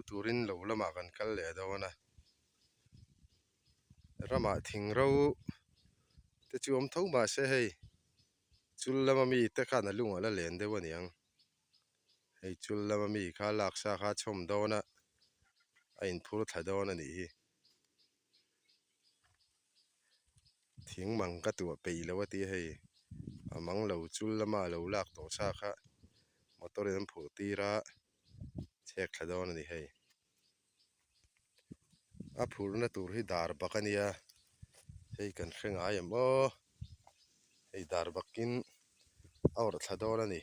turin lo lamah kan kal leh dawn a ramah thing ro te chu awm tho mahse hei chul lama mi te khan a lung a la len deuh a niang hei chul lama mi kha lak sa kha a chhawm dawn a a inphur thla dawn a nih hi. Thing mang ka tuah peih lo a ti a hei a mang lo chul lama a lo lak tawh sa kha motor in an phurh tir a chhek thla dawn a ni hei a phurhna tur hi dar bak a nia hei kan hre ngai em aw hei dar bakin a awrh thla dawn a ni.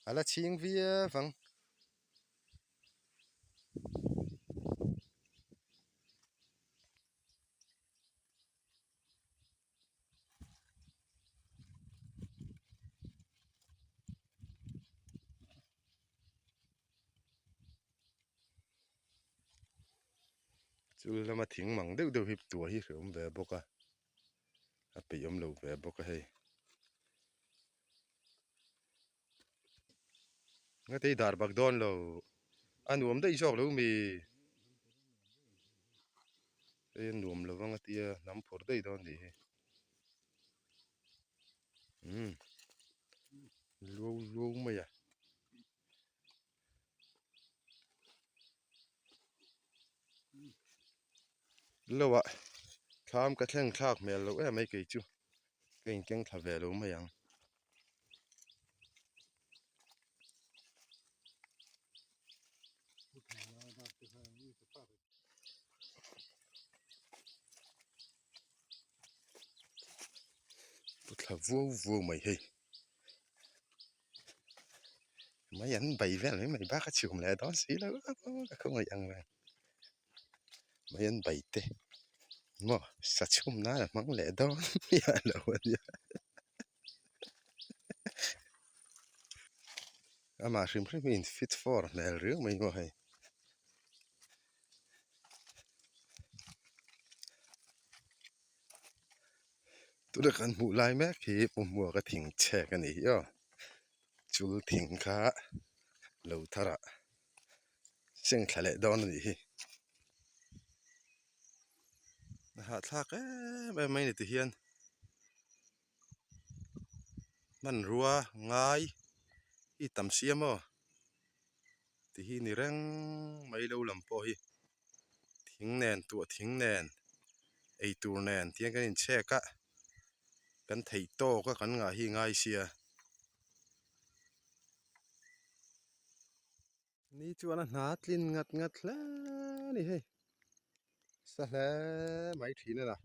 A la chhing viau ang. Chu lama thing mang deuh deuh hi tuah hi hreawm ve bawk a. a peih awm lo ve bawk a hei ngatei dar bak dawn lo a nuam daih zawk lo mi hei a nuam lo vang a tia hnam phur daih dawn nih hi umm luau luau mai a. Lo ah thlam ka thleng thlak hmel loh em mai kei chu ka in keng thla ve lo mai ang. Pu thla vuau vuau mai hei. Mai an bai vel mai mai bak a chhum leh dawn si lo a ka khawngaih ang reng mai an bai te maw sa chhum nan a hmang leh dawn miah lo a nia amah hrim hrim hi in fit for hmel riau mai maw hei. Tuna kan hmuh lai mek hi pu hmuaka thing chhek a ni hi aw chul thing kha lo thar ah seng thla leh dawn a nih hi a hahthlak em em mai a ni tihian hmanrua ngai hi tam siam aw. Ti hi ni reng mai lo lam pawh hi thing nen tuah thing nen eitur nen tiang kan inchhek a kan theih tawk a kan ngah hi ngai sia. Ni chuan a hna tlin ngat ngat hle a ni hei sa hle mai thin a na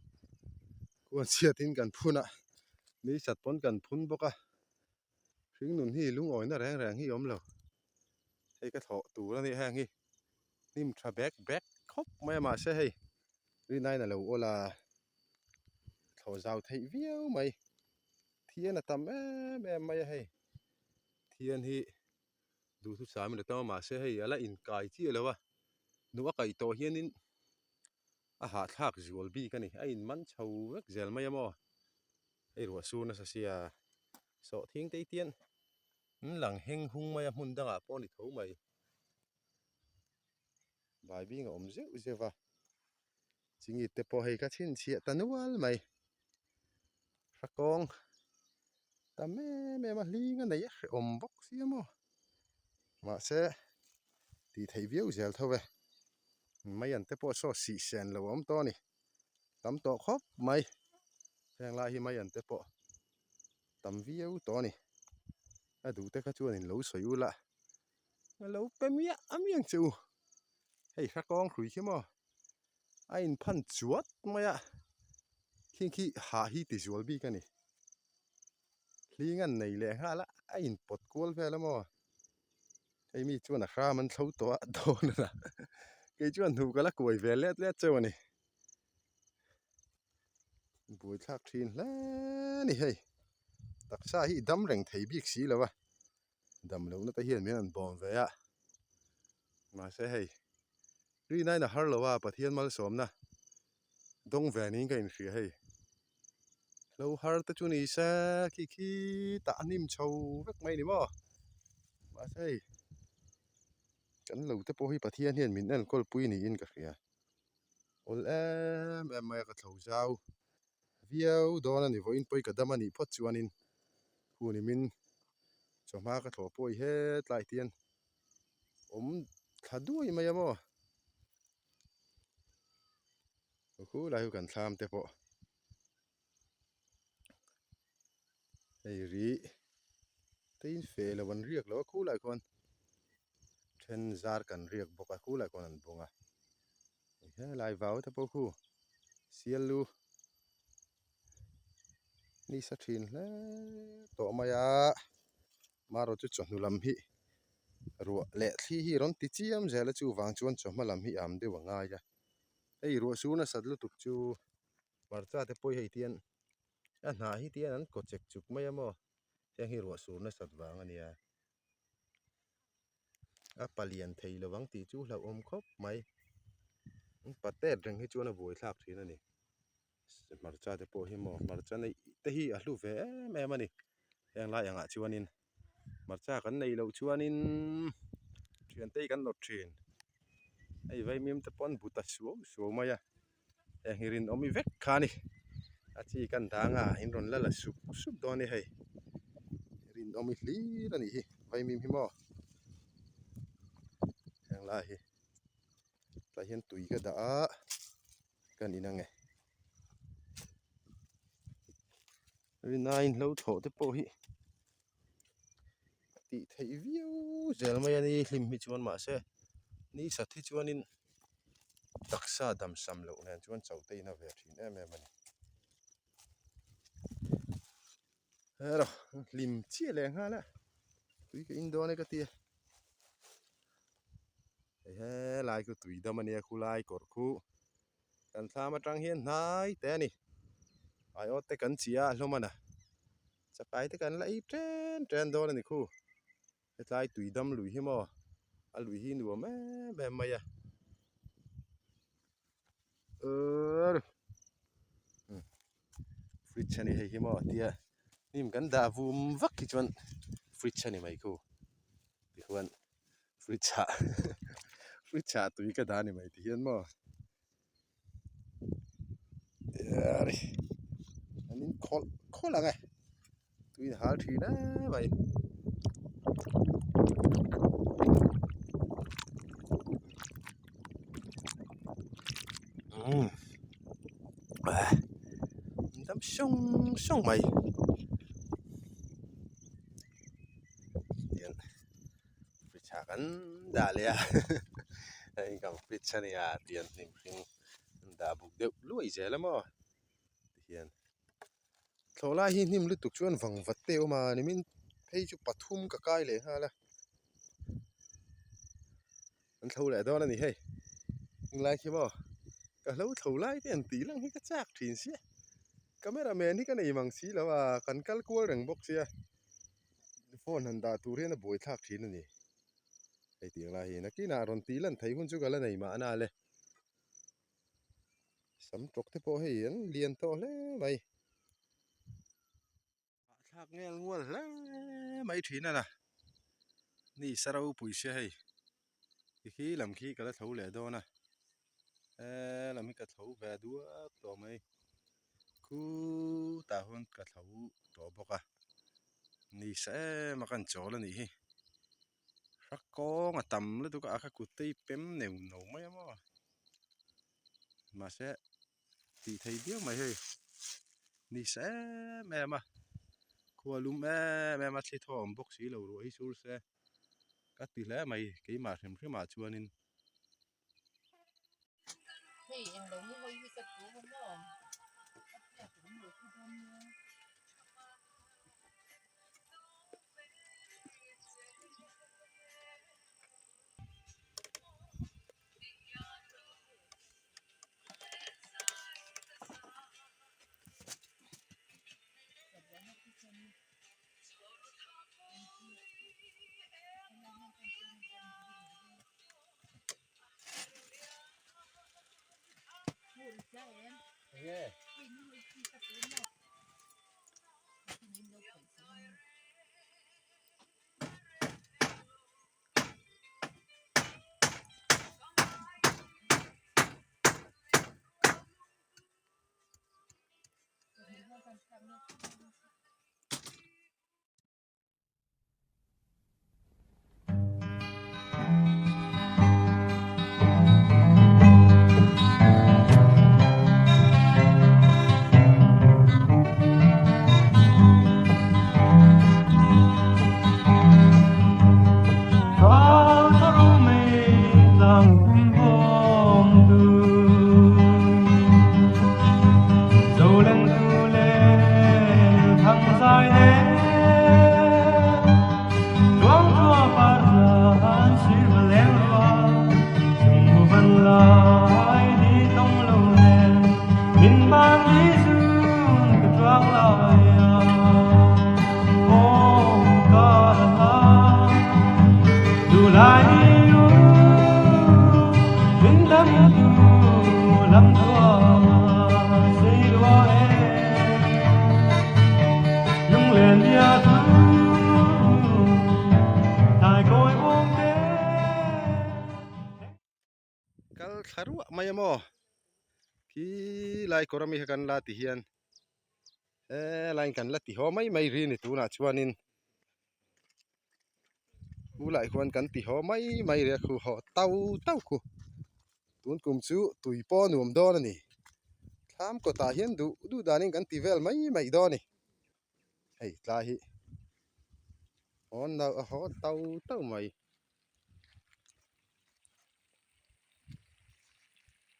khuan chhiatin kan phun a ni sat pawn kan phun bawk a. Hringnun hi lungawina reng reng hi awm lo. Hei ka thlawh tur a nih heng hi hnim tha bek bek khawp mai a mahse hei rinaiin a lo awl a thlawh zau theih viau mai. Thian a tam em em mai a hei thian hi duhthusam in a tam a mahse hei a la inkai chiah lo a nuh a kaih tawh hianin a hahthlak zual bik a ni a inman chho vek zel mai a maw. Hei ruah sur nasa sia sawh thing te tian an lang heng hung mai a hmun dangah pawh a ni tho mai baibing a awm zeuh zeuh va chingit te pawh hei ka chhinchhiah ta nual mai hrakawng tam em em a hling a nei a hrehawm bawk sia maw mahse tih theih viau zel tho e mai an te pawh saw sih sen lo a awm tawh a ni. tam tawh khawp mai heng lai hi mai an te pawh tam viau tawh a ni a duh te kha chuan in lo sawi ula a lo pe miah miah ang che u hei hra kawng hrui khi maw a in phan chuat mai a khing khi hah hi ti zual bik a ni hling an nei leh nghal a a in pawt kual vel a maw. Hei mi chuan a hram an thlo tawh a dawn a kei chuan hnu ka la kuai ve let let cheu a ni buaithlak thin hle a ni hei taksa hi dam reng thei bik si lo a dam lohna te hian min rawn bawm ve a mahse hei rinaiin a har lo a Pathian malsawmna dawng ve niin ka inhria hei. Lo har te chu ni se khi khi tah a hnim chho vek mai ni maw mahse hei kan lo te pawh hi Pathian hian min enkawl pui niin ka hria awl em em mai a ka thlo zau viau dawn a ni vawiin pawh hi ka dam a nih phawt chuanin hun i min chawhma ka thlawh pawh i hetlai te hian awm thla duai mai a maw. Khulai hi kan thlam te pawh hei rih te in feh lo an riak lo a khulai khuan then zar kan riak bawk a khulai khuan an bawng a helai vau te pawh khu sial lu nisa thin hle tawh mai a marawh chu chawhnu lam hi ruah leh thli hi rawn ti chiam zel a chuvang chuan chawhma lam hi am deuh a ngai a. Hei ruah sur nasat lutuk chu hmarcha te pawh hi hei tian a hnah hi tian an kaw chek chuk mai a maw heng hi ruah sur nasat vang a nia a palian thei lo ang tih chu hlauhawm khawp mai an patet reng hi chuan a buaithlak thin a ni hmarcha te pawh hi maw hmarcha neih te hi a hlu ve em em a ni heng lai angah chuanin. Hmarcha kan neih loh chuanin thiante hi kan nawt thin hei vaimim te pawh an bu ta suau suau mai a heng hi rinawm i vek kha a ni a chi kan dang a in rawn la la sup sup dawn a ni hei rinawm i hlir a nih hi vaimim hi maw heng lai hi tlai hian tui ka dah a kan in ang e. Rinaiin hlo thlawh te pawh hi tih theih viau zel mai a ni hlim hi chuan mahse ni sat hi chuanin taksa dam sam loh nen chuan chauh te in a ve thin em em a ni. Hero hlim chiah leh nghal a tui ka in dawn e ka ti a hei helai chu tui dam a nia khulai kawr khu. Kan thlam atang hian hnai te a ni. Aiawt te kan chi a hlawm a na. Chakai te kan la ei chen chen dawn a ni khu. Hetlai tui dam lui hi maw a lui hi nuam em em mai a. Fridge a ni hei hi maw tia hnim kan dah vum vak hi chuan fridge a ni mai khu tichuan. Fridge ah fridge ah tui ka dah a ni mai ti hian maw an in khawlh khawlh ang e tui a hal thin em mai. An dam sawng sawng mai. Fridge ah kan dah leh a hei kan fridge a nia tiang hnim hring an dah buk deuh luai zel a maw tihian thlawh lai hi hnim lutuk chuan vang vat te a awm a nimin phei chu pathum ka kai leh nghal a an thlo leh dawn a ni hei englai khi maw ka hlo thlo lai te an tih lang hi ka chak thin sia camera man hi ka nei mang si lo a kan kal kual reng bawk sia. Phone han dah tur hian a buai thlak thin a ni. Hei tiang lai hi nakinah rawn tih lan theih hun chu ka la nei mahna le. Sam tawk te pawh hei an lian tawh hle mai. Hahthlak ngel ngual hle mai thin a na. Ni sa ropui sia hei. Tikhi lam khi ka la tho leh dawn a. He lam hi ka tho ve duak tawh mai. Khutah huan ka tho tawh bawk a ni sa em a kan chawl a nih hi hrak kawng a tam lutuk a ka kut te hi pem neuh neuh mai a maw mahse tih theih viau mai hei ni sa em em a khua lum em em a thli thaw a awm bawk si lo ruah hi sur se ka ti hle mai keimah hrim hrim ah chuanin. Hei englo ni hawi hi ka tu maw a hriat awm lo khi dawn nia. Kal thla ruah mai a maw khi lai kawr ami kha kan la ti hian helaiin kan la ti haw mai mai ri a ni tunah chuanin u lah hian kan ti haw mai mai ri a khu haw tau tau khu tun kum chu tui pawh a nuam dawn a ni thlam kawtah hian duh duh danin kan ti vel mai mai dawn a ni hei tlai hi haw haw tau tau mai.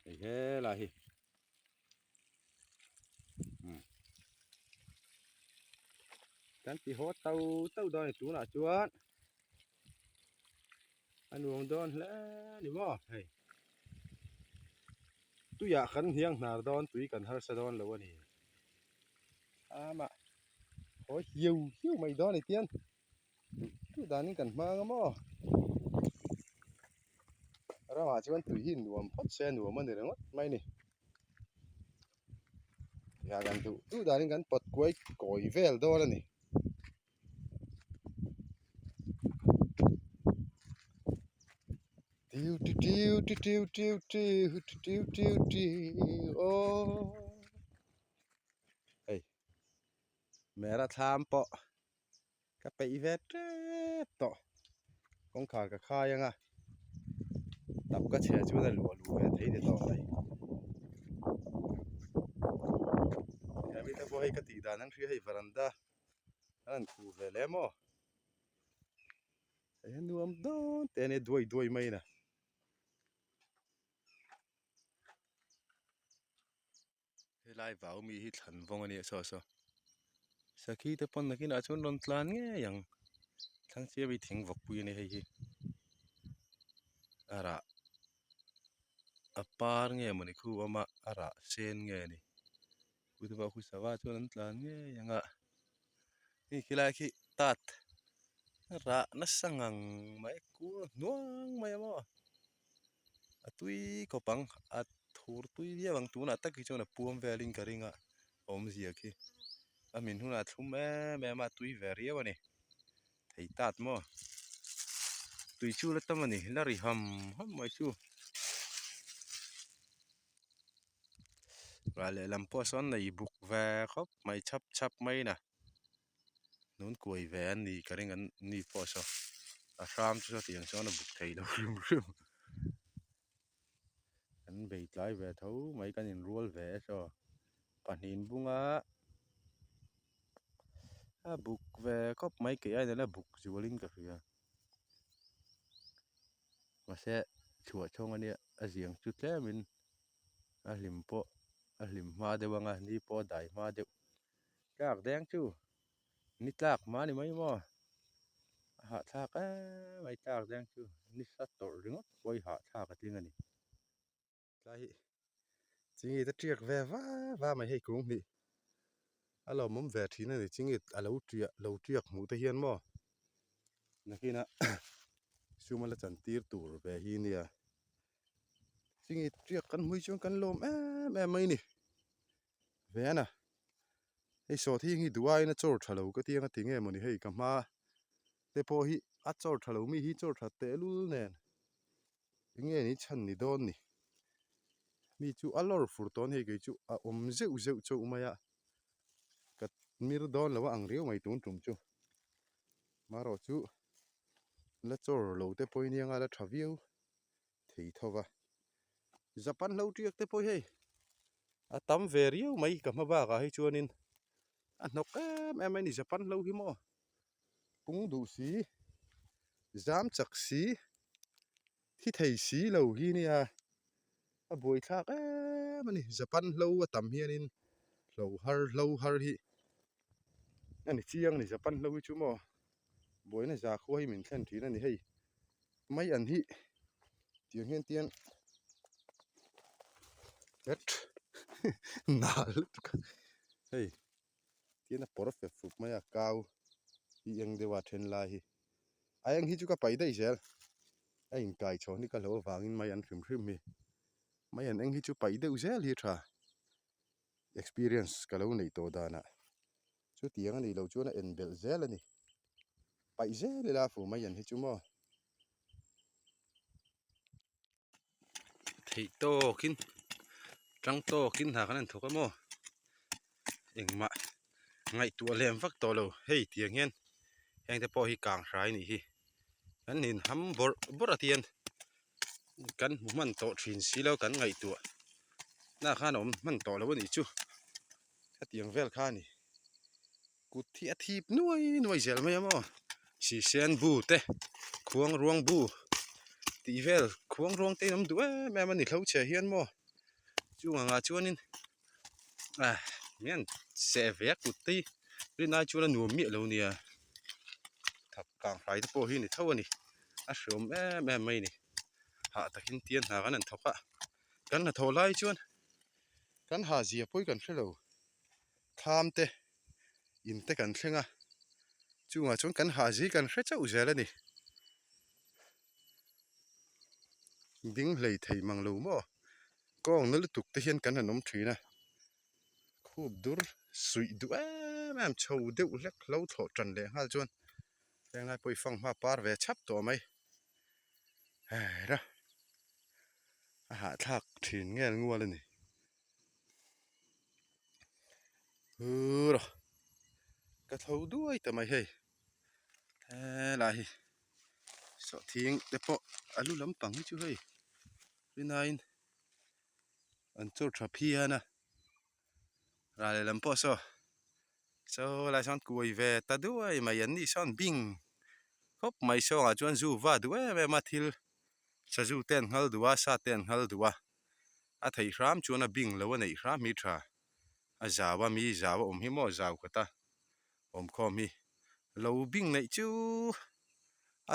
Hei helai hi kan ti haw tau tau dawn a ni tunah chuan a nuam dawn hle a ni maw hei tuiah kan hniang hnar dawn tui kan harsa dawn lo a ni ama haw hiu hiu mai dawn a ni tian. Duh danin kan hmang a maw? Ramah chuan tui hi nuam phawt se a nuam a ni ringawt mai a ni. Tiah kan duh duh danin kan pawt kuai kawi vel dawn a ni. Tiu ti tiu ti tiu tiu tiu ti tiu tiu tiu aw hei mera thlam pawh. Ka peih ve tep tawh kawngkhar ka khai ang a tap ka chhia chuan a luah luh ve thei ni tawh mai hemi te pawh hei ka tih dan an hria hei varanda an han khuh ve leh maw hei hian nuam dawn teh a nia duai duai mai in a. Helai vau mi hi thlan vawng a nia saw saw sakhi te pawn nakinah chuan rawn tlan ngei ang thlang chiam hi thing vawk pui a ni hei hi a rah a par nge mawni khu a awm a a rah sen nge a ni chu pawh khu sava chuan an tlan ngei ang a hei khilai khi tat rah nasa ngang mai kul hnuang mai a maw. A tui khawp ang a thur tui viau ang tunah tak hi chuan a puam velin ka ring a awmzia khi a min hunah a thlum em em a a tui ve riau a ni thei tat maw tui chu la tam a ni la ri ham ham mai chu ral lehlam pawh sawn nei buk ve khawp mai chhap chhap mai na. Nun kuai ve an ni ka ring an ni pawh saw a hram chu sawtiang chuan a buk thei lo hrim hrim an bei tlai ve tho mai kan inrual ve e saw pahnih bunga a buk ve khawp mai kei aiin a la buk zualin ka hria mahse chhuah chhawng ania a ziang chu tlemin a hlim pawh a hlim hma deuh anga ni pawh a dai hma deuh. Tlak deng chu ni tlak hma ni mai maw a hahthlak em mai tlak deng chu ni sa tawrh ringawt pawh hi hahthlak a tling a ni tlai hi chingit a tiak ve va va mai hei kung hnih a lawmawm ve thin a ni chingit a lo tiah lo tiak hmuh te hian maw nakinah suma la chan tir tur ve hi nia chingit tiak kan hmui chuan kan lawm em em mai a ni. Ve a hei sawt hi hi duh aiin a chawr tha lo ka ti ang a ti nge mawni hei ka hma te pawh hi a chawr tha lo mi hi chawr tha tehlul nen eng nge ni chhan ni dawn ni mi chu a lawr fur tawn hei kei chu a awm zeuh zeuh chauh mai a. Mir dawn lo a ang riau mai tun tum chu. Marawh chu la chawr lo te pawh hi nia la tha viau thei tho va. Japan hlo tiak te pawh hei a tam ve riau mai ka hma bakah hi chuanin a hnawk em em a ni Japan hlo hi maw pung duh si zam chak si thi thei si lo hi nia a buaithlak em a ni Japan hlo a tam hianin hlo har hlo har hi a ni chiang a ni Japan hlo hi chu maw buaina za khua hi min thlen thin a ni hei mai an hi tiang hian tian het nal lutuk a hei tian a pawr fep fup mai a kau hi eng deuh a then lai hi a eng hi chu ka paih daih zel a inkai chhawn hi ka hlo avangin mai an hrim hrim hi mai an eng hi chu paih deuh zel hi tha experience ka lo neih tawh danah chutiang a nih loh chuan a en belh zel a ni paih zel ila fu mai an hi chu maw. Theih tawkin tang tawkin hna kan han thawk a maw engmah ngaihtuah lem vak tawh lo hei tiang hian heng te pawh hi kang hrai a nih hi kan in ham bawrh bawrh a tian kan hmu hman tawh thin si lo kan ngaihtuah na khan a awm hman tawh lo a nih chu hetiang vel kha a ni. Kut hi a thip nuai nuai zel mai a maw sisen bu te khuang ruang bu tih vel khuang ruang te in awm duh em em a ni hlo chhe hian maw chung angah chuanin ah hian seh ve a kut te hi rin ai chuan a nuam miah lo nia thak kang hlai te pawh hi a ni tho a ni a hreawm em em mai a ni hah takin tian hna kan han thawk a kan hnathawh lai chuan kan ha zia pawh hi kan hre lo thlam te in te kan thleng a chungah chuan kan hah zi kan hre chauh zel a ni ding hlei thei mang lo maw kawng na lutuk te hian kan han awm thin a khup dur suih duh em em chho deuh hlek hlo thlawh tan leh nghal chuan henglai pawh i fanghma par ve chhap tawh mai hera a hahthlak thin ngel ngual a ni. Ka tho duai ta mai hei helai hi sawhthing te pawh a lu lampang hi chu hei rinaiin an chawr tha phian a ral lehlam pawh saw saw lai sawn kuai ve ta duai mai an nih sawn bing khawp mai sawngah chuan zu va duh em em a thil sazu te an nghal duh a sa te an nghal duh a. A theih hram chuan a bing lo a neih hram hi tha. A zau a mi zau a awm hi maw zau khat a awm khawm hi. Lo bing neih chu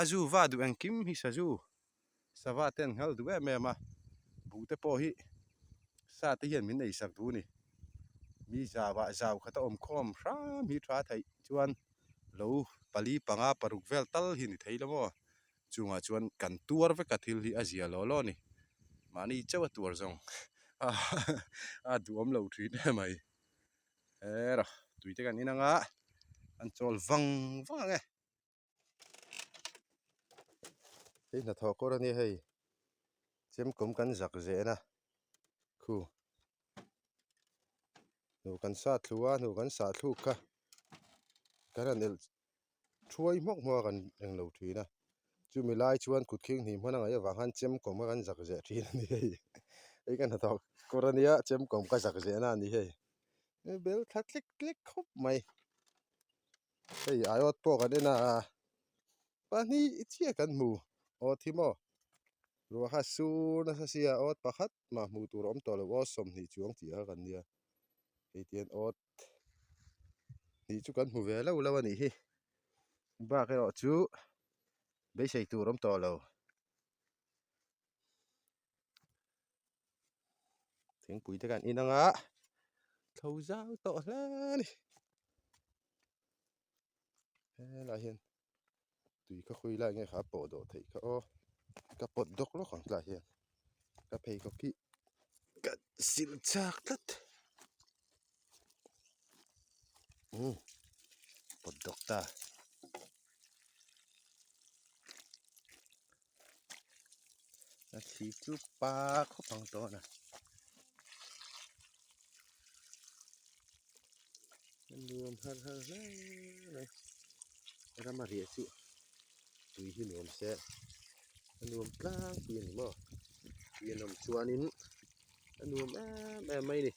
a zu va duh engkim hi sazu sava te an nghal duh em em a. Buh te pawh hi sa te hian min eisak duh a ni. Mi zau ah zau khat a awm khawm hram hi tha theih chuan lo pali panga paruk vel tal hi ni thei lo maw. Chungah chuan kan tuar vek a thil hi a zia law law a ni. Mahni chauh a tuar zawng a duhawm lo thin em mai. Hera tui te kan in anga an chawl vang vang ang e. Hei hnathawh kawr a nia hei chemkawm kan zak zen a khu hnuh kan sat thlu a hnuh kan sah thluk kha kan han elh thuai hmawk hmawk a kan eng lo thin a chumi lai chuan kut khing hnih hman a ngaih avang khan chemkawm kha kan zak zeh thin a ni hei hei ka hnathawh kawr a nia chemkawm ka zak zeh na a ni hei bel thla tlek tlek khawp mai hei aiawt pawh kan en a pahnih chiah kan hmu aw thi maw ruah kha sur nasa sia awt pakhat mah hmuh tur a awm tawh lo aw 20 chuang tih kha kan nia hei tihian awt. Hnih chu kan hmu ve lo lo a nih hi bak erawh chu beisei tur awm tawh lo thingpui te kan in anga tho zau tawh hle a ni helaiah hian tui kha khawi lai nge kha a pawh dawh theih kha aw ka pawt dawk lawk ang tlaiah hian ka pheikhawk hi ka sil chak tlat umm pawt dawk ta a thli chu pa khawp ang tawh a. A nuam har har hle mai rama riah chu tui hi nuam se a nuam tlangpui a ni maw tui a nawm chuanin a nuam em em mai a ni.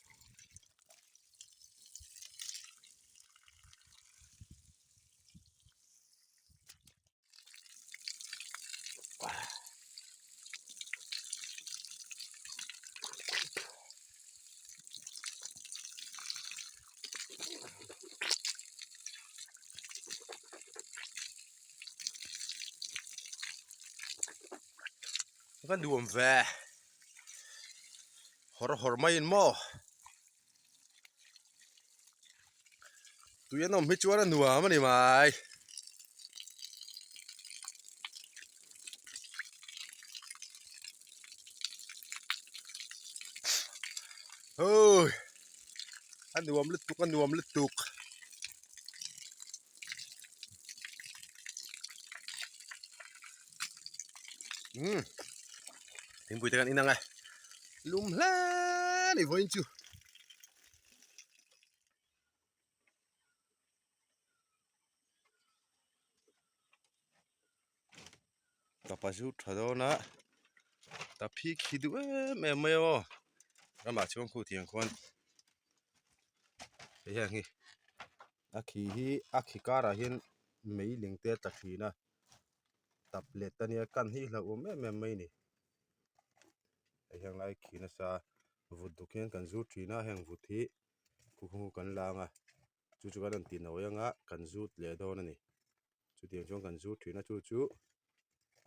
Ka nuam ve hawr hawr maiin maw tui an awm hi chuan a nuam a ni mai. Hoi a nuam lutuk a nuam lutuk. Umm thingpui te kan in ang e lum hle a ni vawiin chu. Tapa chu tha dawn a tap hi khi duh em em mai aw ramah chuan khu tiang khuan hei hian hi a khi hi a khi karah hian mei ling te a tla thin a tap let a nia kan hi hlauhawm em em mai a ni hei hian lai khi nasa vut duk hian kan zut thin a heng vut hi khuhhu kan lang a chu chu kan rawn ti nawi anga kan zut leh dawn a ni chutiang chuan kan zut thin a chu chu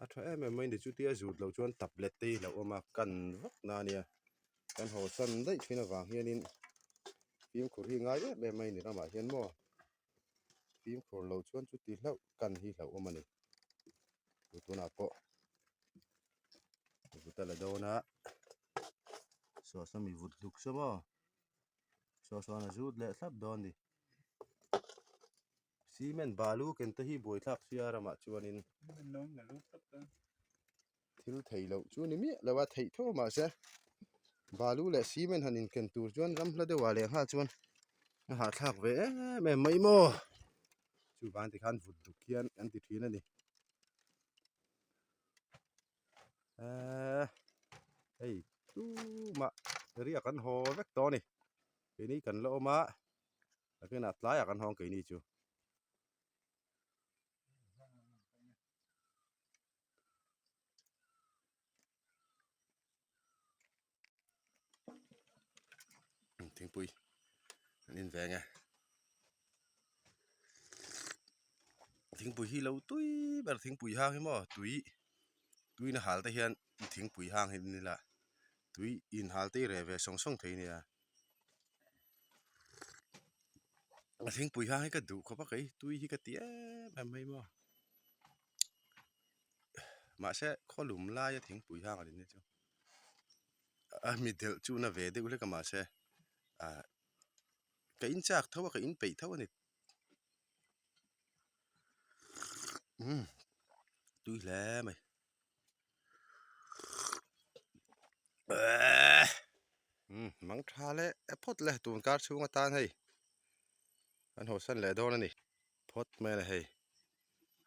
a tha em em mai a ni chutia zut loh chuan tablet te hi a lo awm a kan vak na ania kan haw san daih thin avang hianin fimkhur hi ngai em em mai a ni ramah hian maw fimkhur loh chuan chuti hlauh kan hi hlauhawm a ni tunah pawh vut a la dawn a saw sawmi vut hluk saw maw. Saw sawn a zut leh thlap dawn a ni. Cement balu ken te hi buaithlak sia ramah chuanin thil thei loh chu ni miah lo a theih tho mahse balu leh cement han inken tur chuan ram hla deuhah leh nghal chuan a hahthlak ve em em mai maw chuvang tikhan vut duk hian an ti thin a ni. Eee hei tumah riak an haw vek tawh a ni keini kan la awm a nakinah tlaiah kan hawng keini chu. Thingpui an in veng e thingpui hi lo tui ber thingpui hang hi maw tui tui na hal te hian thingpui hang hi ni la tui in hal te hi reh ve sawng sawng thei nia thingpui hang hi ka duh khawp a kei tui hi ka ti em em mai maw. Mahse khawlum laia thingpui hang a ni chu a mi delh chu na ve deuh hlek a mahse ah ka in chak tho a ka in peih tho a ni umm tui hle mai eehh umm mang tha leh phawt le tun kar chhung atan hei kan hawsan leh dawn a ni. Phawt mai a ni hei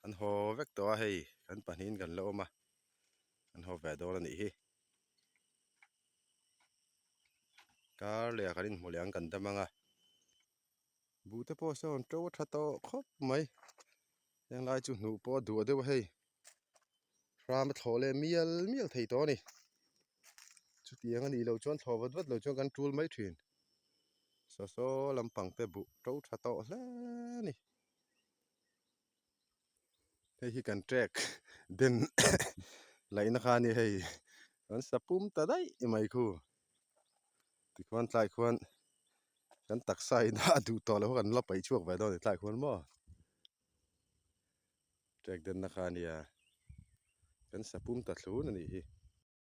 an haw vek tawh a hei kan pahnihin kan la awm a an haw ve dawn a nih hi kar leh ah kan inhmu leh ang kan dam ang a buh te pawh sawn to a tha tawh khawp mai heng lai chu hnuh pawh a duah deuh a hei hram a thlawh leh mial mial thei tawh a ni chutiang a nih loh chuan thlawh vat vat loh chuan kan tul mai thin. Saw saw lampang te buh to tha tawh hle a ni. Hei hi kan trek den laihna kha a ni hei kan sa pum ta daih mai khu. Tikhuan tlai khuan kan taksa in a duh tawh loh kan la paih chhuak ve dawn a ni tlai khuan maw. Trek denna kha a nia kan sa pum ta thlun a nih hi.